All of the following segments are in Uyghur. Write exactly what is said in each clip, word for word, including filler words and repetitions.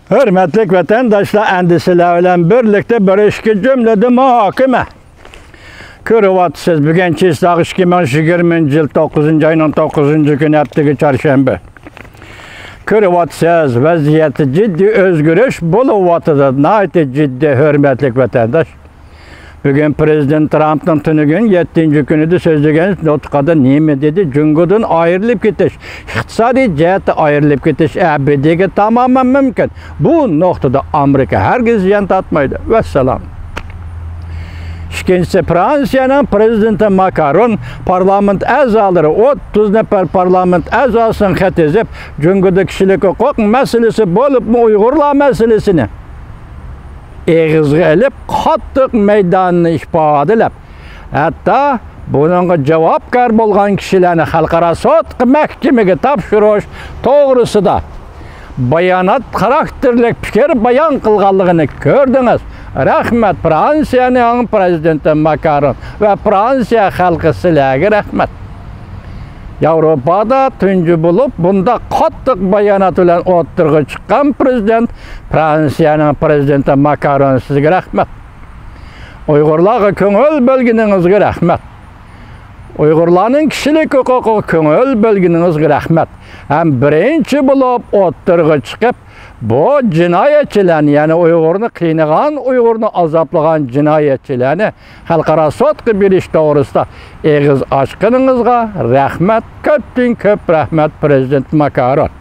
ھۆرمەتلىك ۋەتەنداشلار، ئەمدى سىلەر بىلەن بىرلىكتە بىر ئىككى جۈملىدە مۇھاكىمە. كۆرۈۋاتىسىز، بۈگۈن چىسلاق ئىككى مىڭ يىگىرمىنچى يىل توققۇزىنچى ئاينىڭ توققۇزىنچى كۈنى، ھەپتىگە چارشەنبە. كۆرۈۋاتىسىز، ۋەزىيەتتە جىددىي ئۆزگىرىش بولۇۋاتىدۇ. ناھايىتى جىددىي، ھۆرمەتلىك ۋەتەنداش. بۈگۈن پىرېزىدېنت ترامپنىڭ تۈنۈگۈن يەتتىنچى كۈنىدە سۆزلىگەن نۇتقىدا نېمە دېدى؟ جۇڭگودىن ئايرىلىپ كېتىش، ئىقتىسادىي جەھەتتە ئايرىلىپ كېتىش ئەبەدىيگە تامامەن مۇمكىن. بۇ نۇقتىدا ئامېرىكا ھەرگىز زىيان تارتمايدۇ. ۋەسسالام. ئىككىنچىسى، فرانسىيەنىڭ پىرېزىدېنتى ماكرون پارلامېنت ئەزالىرى، ئوتتۇز نەپەر پارلامېنت ئەزاسىنىڭ خەت يېزىپ، جۇڭگودا كىشىلىك ھوقۇق مەسىلىسى، بولۇپمۇ ئۇيغۇرلار مەسىلىسىنى ئېغىزغا ئېلىپ، قاتتىق مەيدانىنى ئىپادىلەپ، ھەتتا بۇنىڭغا جاۋابكار بولغان كىشىلەرنى خەلقئارا سوتقا، مەھكىمىگە تاپشۇرۇش توغرىسىدا بايانات خاراكتېرلىك پىكىر بايان قىلغانلىقىنى كۆردىڭىز. رەھمەت، فرانسىيەنىڭ پىرېزىدېنتى ماكرون ۋە فرانسىيە خەلقى، سىلەرگە رەھمەت. ياۋروپادا تۇنجى بولۇپ بۇنداق قاتتىق بايانات بىلەن ئوتتۇرىغا چىققان پىرېزىدېنت، فرانسىيەنىڭ پىرېزىدېنتى ماكرون، سىزگە رەھمەت. ئۇيغۇرلارغا كۆڭۈل بۆلگىنىڭىزگە رەھمەت. ئۇيغۇرلارنىڭ كىشىلىك ھوقۇقىغا كۆڭۈل بۆلگىنىڭىزگە رەھمەت. ھەم بىرىنچى بولۇپ ئوتتۇرىغا چىقىپ، بۇ جىنايەتچىلەرنى، يەنى ئۇيغۇرنى قىينىغان، ئۇيغۇرنى ئازابلىغان جىنايەتچىلەرنى خەلقئارا سوتقا بېرىش توغرىسىدا ئېغىز ئاچقىنىڭىزغا رەھمەت، كۆپتىن كۆپ رەھمەت، پىرېزىدېنت ماكرون.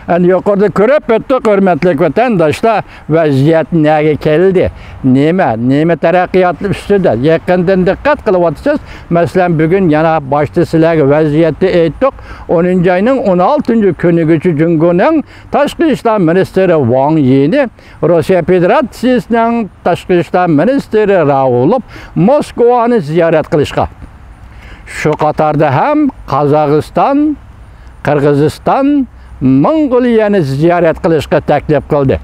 ئەنە يۇقىرىدا كۆرۈپ ئۆتتۇق، ھۆرمەتلىك ۋەتەنداشلار، ۋەزىيەت نەگە كەلدى؟ نېمە، نېمە تەرەققىيات ئۈستىدە؟ يېقىندىن دىققەت قىلىۋاتىسىز. مەسىلەن، بۈگۈن يەنە باشتا سىلەرگە ۋەزىيەتنى ئېيتتۇق. ئونىنچى ئاينىڭ ئون ئالتىنچى كۈنىگىچە جۇڭگونىڭ تاشقى ئىشلار مىنىستىرى ۋاڭ يىنى روسىيە فېدېراتسىيىسىنىڭ تاشقى ئىشلار مىنىستىرى راۋلوف موسكۋانى زىيارەت قىلىشقا، شۇ قاتاردا ھەم قازاقىستان، قىرغىزىستان، موڭغۇلىيەنى زىيارەت قىلىشقا تەكلىپ قىلدى.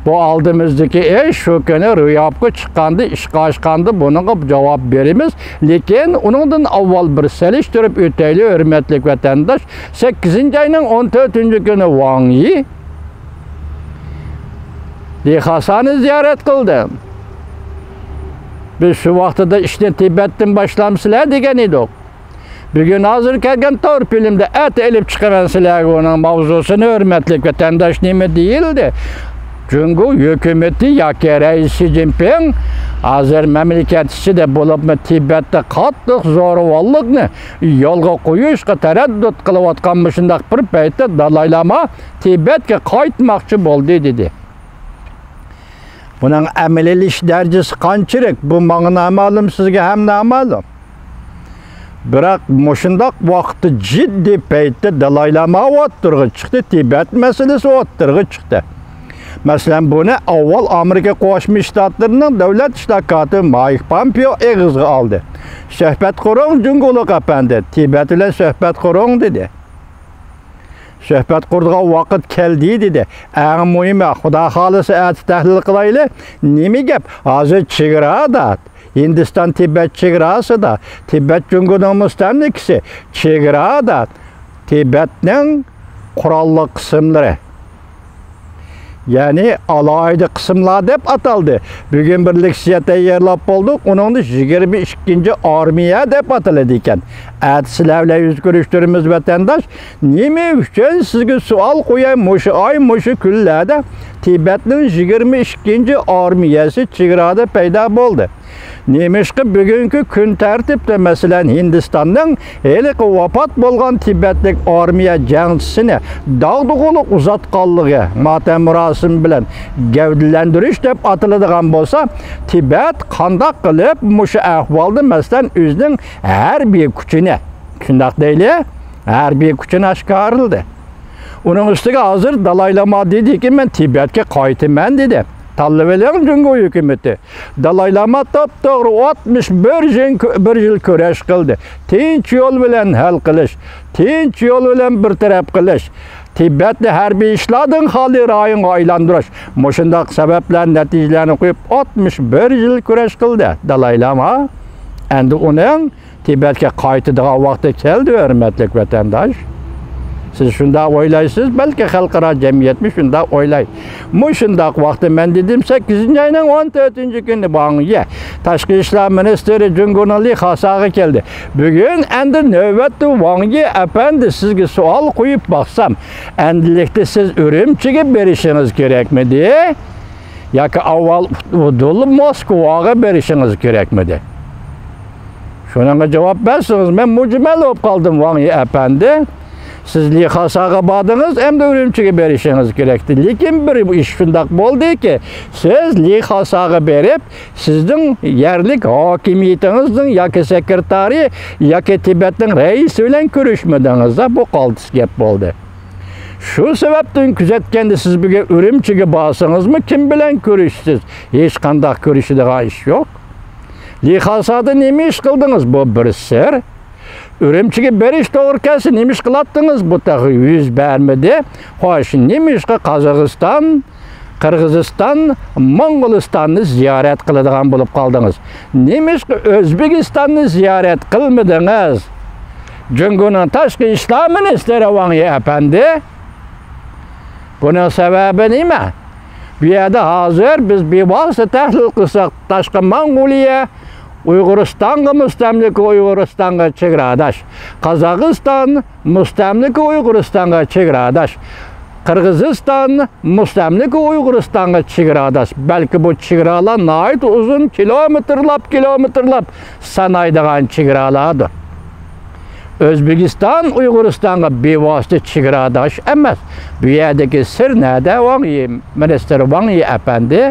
بۇ ئالدىمىزدىكى ئىش شۇ كۈنى روياپقا چىققاندا، ئىشقا ئاشقاندا بۇنىڭغا جاۋاب بېرىمىز. لېكىن ئۇنىڭدىن ئاۋۋال بىر سېلىشتۇرۇپ ئۆتەيلى، ھۆرمەتلىك ۋەتەنداش. سەككىزىنچى ئاينىڭ ئون تۆتىنچى كۈنى ۋاڭ يى لى خاسانى زىيارەت قىلدى. بىز شۇ ۋاقتىدا ئىشنى تىبەتتىن باشلامسىلەر دېگەن ئىدۇق. بۈگۈن ھازىر كەلگەن تور فىلىمدە ئەتە ئېلىپ چىقىمەن سىلەرگە ئۇنىڭ ماۋزۇسىنى، ھۆرمەتلىك ۋەتەنداش. نېمە دېيىلدى؟ جۇڭگو ھۆكۈمىتى ياكى رەئىس شى جىنپىڭ ھازىر مەملىكەت ئىچىدە، بولۇپمۇ تىبەتتە قاتتىق زورىۋاللىقنى يولغا قويۇشقا تەرەددۇت قىلىۋاتقان مۇشۇنداق بىر پەيتتە دالاي لاما تىبەتكە قايتماقچى بولدى، دېدى. بۇنىڭ ئەمەلىيلىشىش دەرىجىسى قانچىلىك، بۇ ماڭا نامەلۇم، سىزگە ھەم نامەلۇم. بىراق مۇشۇنداق ۋاقىتتا، جىددىي پەيتتە دالاي لاما ئوتتۇرىغا چىقتى، تىبەت مەسىلىسى ئوتتۇرىغا چىقتى. مەسىلەن، بۇنى ئاۋۋال ئامېرىكا قوشما شتاتلىرىنىڭ دۆلەت ئىشلار كاتىپى مايك پامپېئو ئېغىزغا ئالدى. سۆھبەت قۇرۇڭ، جۇڭگولۇق ئەپەندى، تىبەت بىلەن سۆھبەت قۇرۇڭ، دېدى. سۆھبەت قۇرىدىغان ۋاقىت كەلدى، دېدى. ئەڭ مۇھىمى، خۇدا خالىسا ئەتە تەھلىل قىلايلى. نېمە گەپ؟ ھازىر چېگرادا، ھىندىستان تىبەت چېگراسىدا، تىبەت جۇڭگونىڭ مۇستەملىكىسى، چېگرادا تىبەتنىڭ قوراللىق قىسىملىرى، يەنى ئالاھىدە قىسىملار دەپ ئاتالدى. بۈگۈن بىر لېكسىيە تەييارلاپ بولدۇق. ئۇنىڭدا يىگىرمە ئىككىنچى ئارمىيە دەپ ئاتىلىدىكەن. ئەتە سىلەر بىلەن يۈز كۆرۈشتۈرىمىز، ۋەتەنداش. نېمە ئۈچۈن، سىزگە سوئال قوياي، مۇشۇ ئاي، مۇشۇ كۈنلەردە تىبەتنىڭ يىگىرمە ئىككىنچى ئارمىيەسى چېگرادا پەيدا بولدى؟ نېمىشقا بۈگۈنكى كۈن تەرتىپتە، مەسىلەن، ھىندىستاننىڭ ھېلىقى ۋاپات بولغان تىبەتلىك ئارمىيە جەڭچىسىنى داغدۇغىلىق ئۇزاتقانلىقى، ماتەم مۇراسىمى بىلەن گەۋدىلەندۈرۈش دەپ ئاتىلىدىغان بولسا، تىبەت قانداق قىلىپ مۇشۇ ئەھۋالدا، مەسىلەن، ئۆزىنىڭ ھەربىي كۈچىنى، شۇنداق دەيلى، ھەربىي كۈچىنى ئاشكارىلىدى. ئۇنىڭ ئۈستىگە ھازىر دالاي لاما دېدىكى، مەن تىبەتكە قايتىمەن دېدى. تاللىۋېلىڭ، جۇڭگو ھۆكۈمىتى. دالاي لاما تاپتوغرا ئاتمىش بىر يىل، بىر يىل كۈرەش قىلدى. تىنچ يول بىلەن ھەل قىلىش، تىنچ يول بىلەن بىر تەرەپ قىلىش، تىبەتنى ھەربىي ئىشلاردىن خالىي رايونغا ئايلاندۇرۇش. مۇشۇنداق سەۋەبلەر، نەتىجىلەرنى قويۇپ، ئاتمىش بىر يىل كۈرەش قىلدى دالاي لاما. ئەمدى ئۇنىڭ تىبەتكە قايتىدىغان ۋاقتى كەلدى، ھۆرمەتلىك ۋەتەنداش. سىز شۇنداق ئويلايسىز، بەلكى خەلقئارا جەمئىيەتمۇ شۇنداق ئويلاي. مۇشۇنداق ۋاقىتتا مەن دېدىم، سەككىزىنچى ئاينىڭ ئون تۆتىنچى كۈنى ۋاڭ يى، تاشقى ئىشلار مىنىستىرى، جۇڭگونىڭ لى خاساغا كەلدى. بۈگۈن ئەندى نۆۋەتتە ۋاڭ يى ئەپەندى، سىزگە سوئال قويۇپ باقسام، ئەندىلىكتە سىز ئۈرۈمچىگە بېرىشىڭىز كېرەكمىدى؟ ياكى ئاۋۋال ئۇدۇل موسكۋاغا بېرىشىڭىز كېرەكمىدى؟ شۇنىڭغا جاۋاب بەرسىڭىز، مەن مۈجمەل بولۇپ قالدىم، ۋاڭ يى ئەپەندى. سىز لى خاساغا باردىڭىز، ئەمدى ئۈرۈمچىگە بېرىشىڭىز كېرەكتى. لېكىن بىر ئىش شۇنداق بولدىكى، سىز لى خاساغا بېرىپ، سىزنىڭ يەرلىك ھاكىمىيىتىڭىزنىڭ ياكى سېكرېتارى، ياكى تىبەتنىڭ رەئىسى بىلەن كۆرۈشمىدىڭىز-دە، بۇ قالتىس گەپ بولدى. شۇ سەۋەبتىن كۆزەتكەندە، سىز بۈگۈن ئۈرۈمچىگە بارسىڭىزمۇ، كىم بىلەن كۆرۈشىسىز؟ ھېچقانداق كۆرۈشىدىغان ئىش يوق. لى خاسادا نېمە ئىش قىلدىڭىز؟ بۇ بىر سىر. ئۈرۈمچىگە بېرىش توغرا كەلسە، نېمە ئىش قىلاتتىڭىز؟ بۇ تېخى يۈز بەرمىدى. خوش، نېمە ئىشقا قازاقىستان، قىرغىزىستان، موڭغۇلىستاننى زىيارەت قىلىدىغان بولۇپ قالدىڭىز؟ نېمە ئىشقا ئۆزبېكىستاننى زىيارەت قىلمىدىڭىز؟ جۇڭگونىڭ تاشقى ئىشلار مىنىستىرى ۋاڭ يى ئەپەندى، بۇنىڭ سەۋەبى نېمە؟ بۇ يەردە ھازىر بىز بىۋاسىتە تەھلىل قىلساق، تاشقى موڭغۇلىيە ئۇيغۇرىستانغا مۇستەملىكە، ئۇيغۇرىستانغا چېگراداش. قازاقىستان مۇستەملىكە، ئۇيغۇرىستانغا چېگراداش. قىرغىزىستان مۇستەملىكە، ئۇيغۇرىستانغا چېگراداش. بەلكى بۇ چېگرالار ناھايىتى ئۇزۇن، كىلومېتىرلاپ، كىلومېتىرلاپ سانايدىغان چېگرالاردۇر. ئۆزبېكىستان ئۇيغۇرىستانغا بىۋاسىتە چېگراداش ئەمەس. بۇ يەردىكى سىر نەدە، ۋاڭ يى، مىنىستىر ۋاڭ يى ئەپەندى؟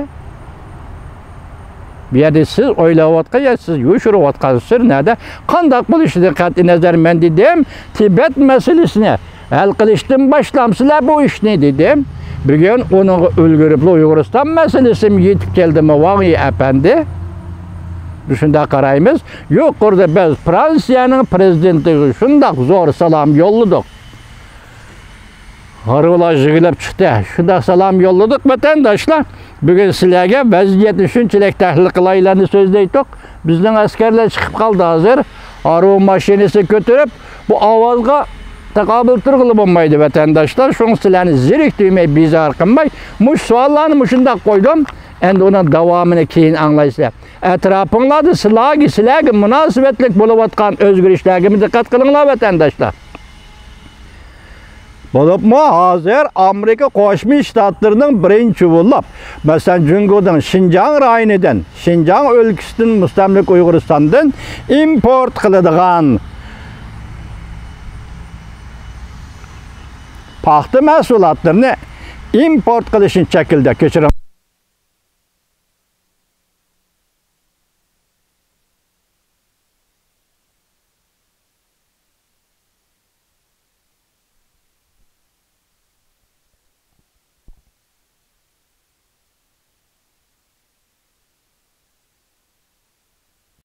بۇ يەردە سىز ئويلاۋاتقان يا سىز يوشۇرۇۋاتقان سىر نەدە؟ قانداق بولۇشىدىن قەتئىينەزەر، مەن دېدىم، تىبەت مەسىلىسىنى ھەل قىلىشتىن باشلامسىلەر بۇ ئىشنى، دېدىم. بۈگۈن ئۇنىڭغا ئۈلگۈرۈپلا ئۇيغۇرىستان مەسىلىسىمۇ يېتىپ كەلدىمۇ، ۋاڭ يى ئەپەندى؟ شۇنداق قارايمىز. يۇقىرىدا بىز فرانسىيەنىڭ پىرېزىدېنتىگە شۇنداق زور سالام يوللىدۇق. ھارۋىلار يىغلاپ چىقتى. شۇنداق سالام يوللىدۇق، ۋەتەنداشلار. بۈگۈن سىلەرگە ۋەزىيەتنى شۇنچىلىك تەھلىل قىلايلەننى سۆزلەيتتۇق. بىزنىڭ ئەسكەرلەر چىقىپ قالدى ھازىر. ھارۋا ماشىنىسى كۆتۈرۈپ، بۇ ئاۋازغا تاقابىل تۇرغىلى بولمايدۇ، ۋەتەنداشلار. شۇڭا سىلەرنى زېرىكتۈرمەي، بىزار قىلماي، مۇشۇ سوئاللارنى مۇشۇنداق قويدۇم. ئەمدى ئۇنىڭ داۋامىنى كېيىن ئاڭلايسىلەر. ئەتراپىڭلاردا سىلەرگە، سىلەرگە مۇناسىۋەتلىك بولۇۋاتقان ئۆزگىرىشلەرگىمۇ دىققەت قىلىڭلار، ۋەتەنداشلار. بولۇپمۇ ھازىر ئامېرىكا قوشما شتاتلىرىنىڭ بىرىنچى بولۇپ، مەسىلەن، جۇڭگودىن شىنجاڭ رايونىدىن، شىنجاڭ ئۆلكىسىدىن، مۇستەملىكە ئۇيغۇرىستاندىن ئىمپورت قىلىدىغان پاختا مەھسۇلاتلىرىنى ئىمپورت قىلىشنى چەكلىدى. كەچۈرۈڭ.